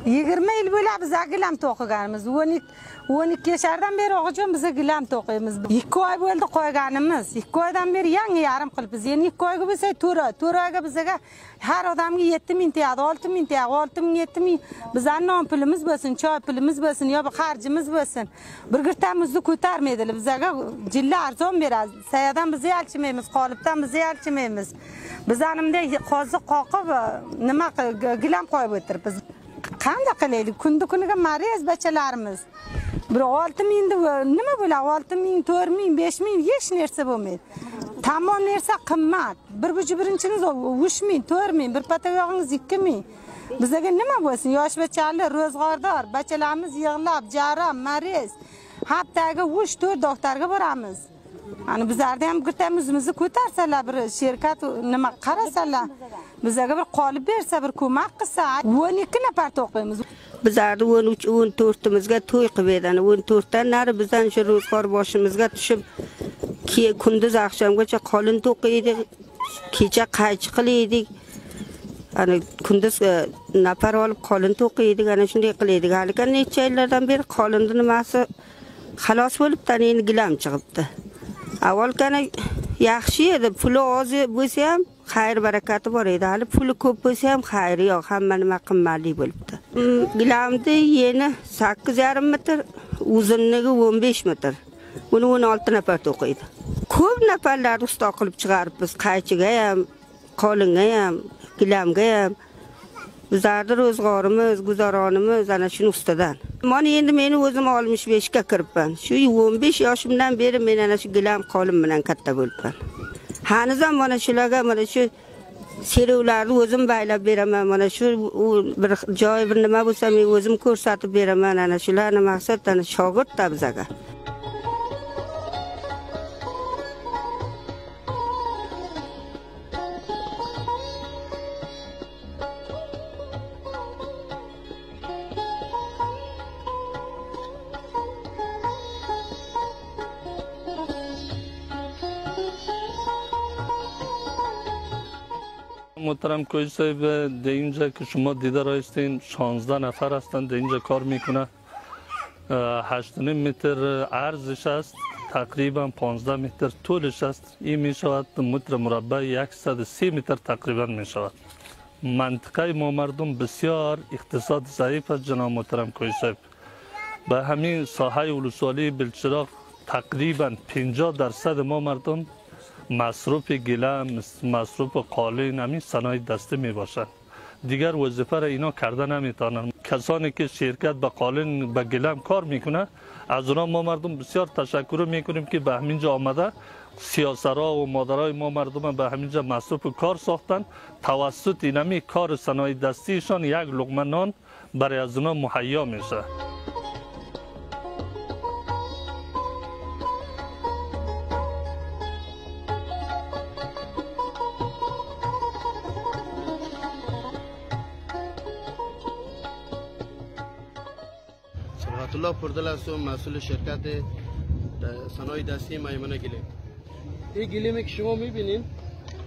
20 yil bo'lib biz gilam to'qiganimiz. 12 yashardan beri og'ajon biz gilam to'qiymiz. 2 oy bo'ldi qo'yganimiz. 2 oydan beri yangi yarim qilibmiz. Endi 2 oyga bo'lsa 4 oy. 4 oyga bizga har odamga 7 ming tegadi, 6 ming tegadi, 6 ming, 7 ming. Bizning non pulimiz bo'lsin, choy pulimiz bo'lsin, yo bir xarjimiz bo'lsin. Bir girtamizni ko'tarmaydilar. Bizga jilla arzon beradi. Sayadan biz yalchimaymiz, qolipdan biz yalchimaymiz. Bizanimda qoziq qoqib nima gilam qo'yib o'tiribmiz. Qanday qilaylik? Kundu kuniga mariz bachalarimiz. Bir 6 ming nima bo'ladi? 6 ming, 4 ming, 5 ming hech narsa bo'lmaydi. Tamom narsa qimmat. Bir buji birinchingiz 3 ming, 4 ming, bir patak yog'ingiz 2 ming. Bizga nima bo'lsin? Yosh bachalar ro'zg'ordor, bachalarimiz yig'lab, jaram, mariz. Haftaga 3-4 doktorga boramiz. Hani bizlarda ham girtamizimizni ko'tarsalar, bir shirkat nima qarasalar, bizga bir qolib bersa, bir ko'mak qilsa, 12 nafar to'qiymiz. Bizlarni 13, 14imizga to'y qilib beradi. 14 dan nari bizdan shu ro'zg'or boshimizga tushib, kunduz oqshomgacha qolin to'qiydik, kecha qaychi qilaydik. Ana kunduz nafar olib qolin to'qiydik, ana shunday qilaydik. Hali necha yillardan beri qolinni nimasi xalos bo'libdi, endi gilam chiqibdi. Avval kana yaxshi edi, puli oz bo'lsa ham xayr barakati bor edi. Hali puli ko'p bo'lsa ham xayri yo'q, hamma nima qimmatli bo'libdi. Gilamni yeni 8,5 metr, uzunligi 15 metr. Buni 16 nafar to'qiydi. Ko'p nafarlar usta qilib chiqaribmiz, qaychiga ham, qolinga ham, gilamga ham. Bizlarning ro'zg'orimiz, guzaronimiz ana shuni ustidan. Mana endi meni o'zim 65 ga kiribman. Shu 15 yoshimdan beri men ana shu gilam qolim bilan katta bo'libman. Hanuzam mana shularga mana shu seruvlarni o'zim baylab beraman. Mana shu bir joy bir nima bo'lsa men o'zim ko'rsatib beraman. Ana shularni maqsad ana shogird bizaga. محترم کوی صاحب، در اینجا که شما دیده رایستین 16 نفر هستند در اینجا کار میکنه. 8.5 متر عرضش است، تقریبا 15 متر طولش است. این میشود متر مربع 130 متر تقریبا میشود. منطقه ما مردم بسیار اقتصاد ضعیف است جناب محترم کوی صاحب. به همین ساحه ولسوالی بلچراغ تقریبا 50% ما مردم مصروف گلم، مصروف قالین، همین صنایع دستی می باشند. دیگر وظیفه را اینا کرده نمیتونن. کسانی که شرکت به قالین به گلم کار میکنه، از اونا ما مردم بسیار تشکر میکنیم که به همینجا آمده سیاسرا و مادرای ما مردم به همینجا مصروف کار ساختن. توسط اینمی کار صنایع دستیشان یک لقمه نان برای از اونا مهیا میشه. الله پردل هستم، مسئول شرکت صنایع دستی میمنه گلیم. این گلیمی که شما میبینین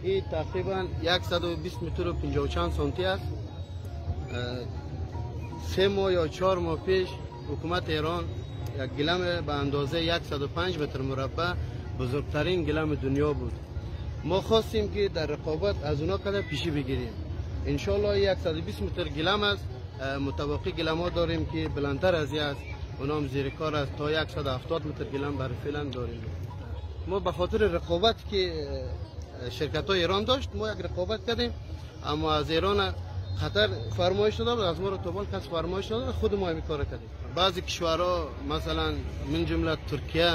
این تقریبا 120 متر و 50 و چند سانتی است. 3 ماه یا 4 ماه پیش حکومت ایران یک گلم به اندازه 105 متر مربع بزرگترین گلم دنیا بود. ما خواستیم که در رقابت از اونا قدر پیشی بگیریم. انشالله 120 متر گلم است. متباقی گلم ها داریم که بلندتر از این است، اونام زیر کار است. تا 170 متر گلم برای فعلا داریم. ما به خاطر رقابت که شرکت های ایران داشت ما یک رقابت کردیم، اما از ایران خطر فرمایش داد، از ما رو توبال کس فرمایش داد، خود ما این کار کردیم. بعضی کشورها مثلا من جمله ترکیه،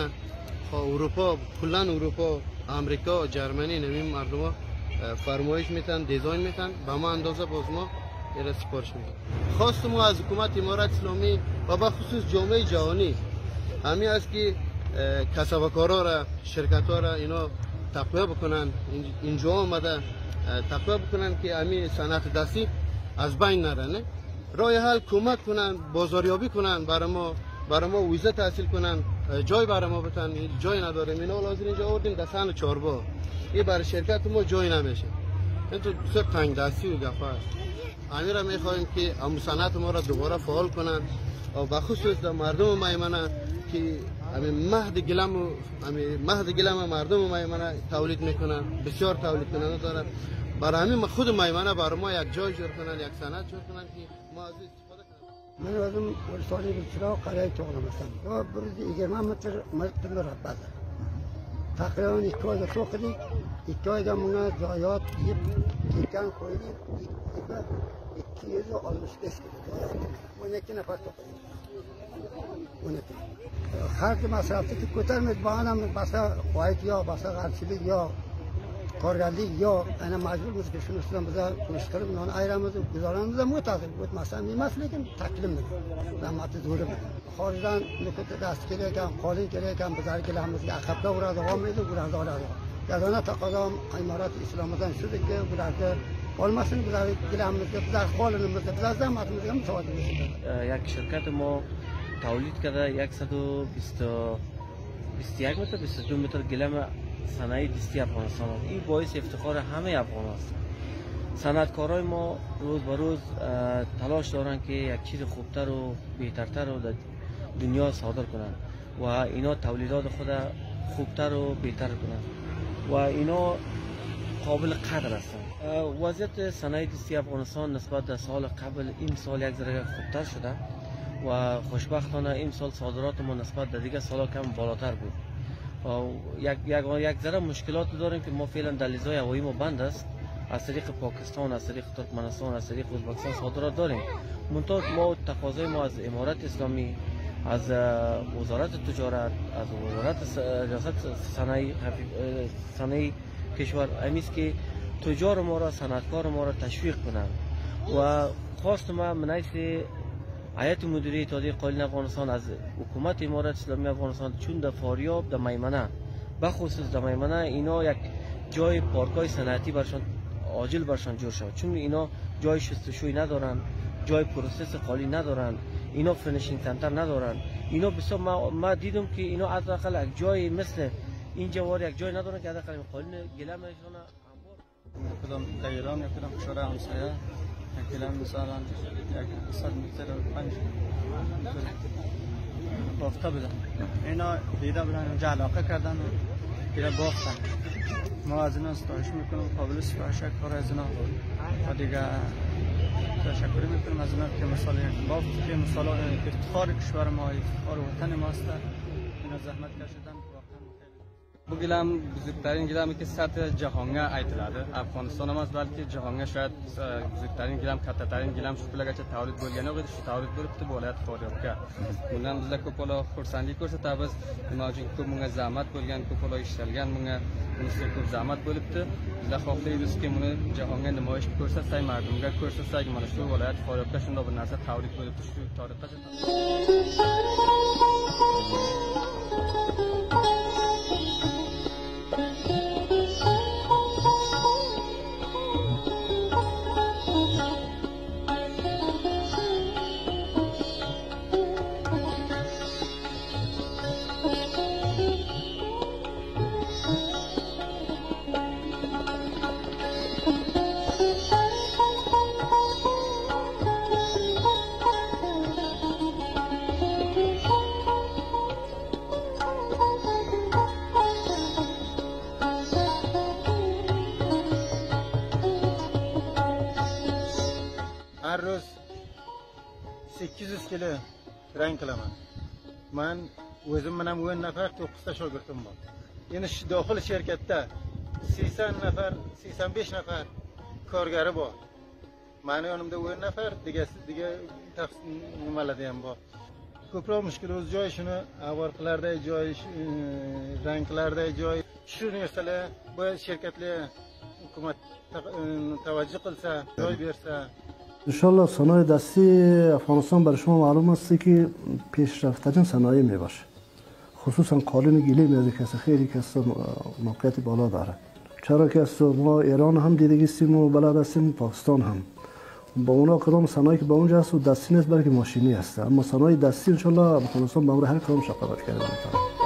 اروپا، کلا اروپا، آمریکا، جرمنی، نمیم مردم فرمایش میتن، دیزاین میتن، به ما اندازه باز ما ایرا سفارش میدیم. خواست ما از حکومت امارت اسلامی و به خصوص جامعه جهانی همین است که کسبکارا را، شرکت‌ها را اینا تقویه بکنن، اینجا آمده تقویه بکنن که همین صنعت دستی از بین نره. نه راه حل کمک کنن، بازاریابی کنن، برای ما ویزه تحصیل کنن، جای برای ما بتن، جای نداریم. اینا لازم اینجا آوردیم در صحن چارباغ، این برای شرکت ما جای نمیشه. این تو بسیار تنگ دستی و گفه است. امیر را میخواهیم که امو صنعت ما را دوباره فعال کنند و بخصوص در مردم میمنه که همین مهد گلم و همین مهد گلم مردم میمنه تولید میکنن، بسیار تولید کننده دارن. برای همین خود میمنه برای ما یک جای جور کنن، یک صنعت جور کنن که ما از استفاده کنیم. من o'zim O'rtoqlik Gulchiroq qarayib tug'ilmasam. 120 metr murabbasi. Taqriban 2 oyda to'qidik. 2 oyda bunga zoyot yeb ketgan qo'ydik. 265 kilo zoyot. 12 nafar to'qidik. 12. Xarj masrafni ko'tarmaydi. Bag'anam boshqa qo'yit yo'q, boshqa g'archilik yo'q, korgarlik yo'q. Ana majburmiz ki shuni ustidan biza ish qilib non ayiramiz, guzaronimiz ham o'tadi. O'tmasa ham emas, lekin taklim rahmati zo'ri. Xorijdan dast kelayotgan, qolin kelayotgan bizlar kelamizga aqabda uradi, olmaydi, ularni oladi. Yagona taqozom imorat islomidan shuki, ularga olmasin, bizlar kelamizga, bizlar qolinimizga, bizlar zahmatimizga musobaqa bersin. Як ширкат мо тавлид карда 121 метр 22 метр гилем صنایع دستی افغانستان است. این باعث افتخار همه افغان است. صنعتکارای ما روز به روز تلاش دارن که یک چیز خوبتر و بهترتر رو در دنیا صادر کنند و اینا تولیدات خود خوبتر و بهتر کنند و اینا قابل قدر هستند. وضعیت صنایع دستی افغانستان نسبت به سال قبل این سال یک ذره خوبتر شده و خوشبختانه این سال صادرات ما نسبت به دیگر سال‌ها کم بالاتر بود. یک ذره مشکلات داریم که ما فعلا دهلیزهای هوایی ما بند است. از طریق پاکستان، از طریق ترکمنستان، از طریق ازبکستان صادرات داریم. منتها ما تقاضای ما از امارت اسلامی، از وزارت تجارت، از وزارت ریاست صنایع کشور امیست که تجار ما را، صنعتکار ما را تشویق کنند و خواست ما من حیث هیئت مدیره اتحادیه قالین افغانستان از حکومت امارت اسلامی افغانستان، چون در فاریاب در میمنه، بخصوص در میمنه اینا یک جای پارکای صنعتی برشان عاجل برشان جور شد، چون اینا جای شستشوی ندارن، جای process قالی ندارن، اینا finishing center ندارن. اینا بسیار ما دیدم که اینا حداقل یک جای مثل این جوار یک جای ندارن که حداقل قالین گلمشون کدام در ایران یا کدام کشور همسایه یک گلم مثلا 100 متر 5 متر بافته بودن، اینا دیده بودن، اونجا علاقه کردن و اینا بافتن. ما از اینا ستایش میکنم، قابل ستایش کار از اینا و دیگه تشکر میکنم از اینا که مثال یک بافت که مثال افتخار کشور ما، افتخار وطن ما است. اینا زحمت کشیدن. Bu gilam buzuktarin gilami ki сатҳи ҷаҳонга aytiladi. Afg'oniston emas, balki jahonga shoyat buzuktarin gilam, kattatarin gilam shu kunlargacha tavlid bo'lgani yo'q edi, shu tavlid bo'libdi viloyat Faryobga. Bundan bizlar ko'proq xursandlik ko'rsatamiz. Nima uchun ko'p bunga zahmat bo'lgan, ko'proq ishlalgan, bunga bunisi ko'p zahmat bo'libdi. Bizlar xohlaymizki, buni jahonga namoyish ko'rsatsak, mardumga ko'rsatsak, mana shu viloyat Faryobga shunday bir narsa tavlid bo'libdi, shu tariqacha. Har ro'z 800 kilo rang qilaman. Man o'zim bilan 10 nafar 9 ta shogirdim bor. Endi shu daxil shirkatda 80 nafar, 85 nafar korgari bor. Mani yonimda 10 nafar, digasi diga nimalarda ham bor. Ko'proq mushkul o'z joyi shuni avor qilarday joy, rang qilarday joy, shu narsalar bu shirkatlar hukumat tavajjuh qilsa, joy bersa. انشالله صنایع دستی افغانستان برای شما معلوم است که پیشرفت‌ترین صنایع می باشه، خصوصا قالین گیلیم از کس خیلی کس موقعیت بالا داره. چرا که از ما ایران هم دیدگیستیم و بلد هستیم، پاکستان هم با اونا کدام صنایعی که با اونجا هست و دستی نیست بلکه ماشینی هست. اما صنایع دستی انشالله افغانستان به امر هر کدام شقابت کرده میتونه.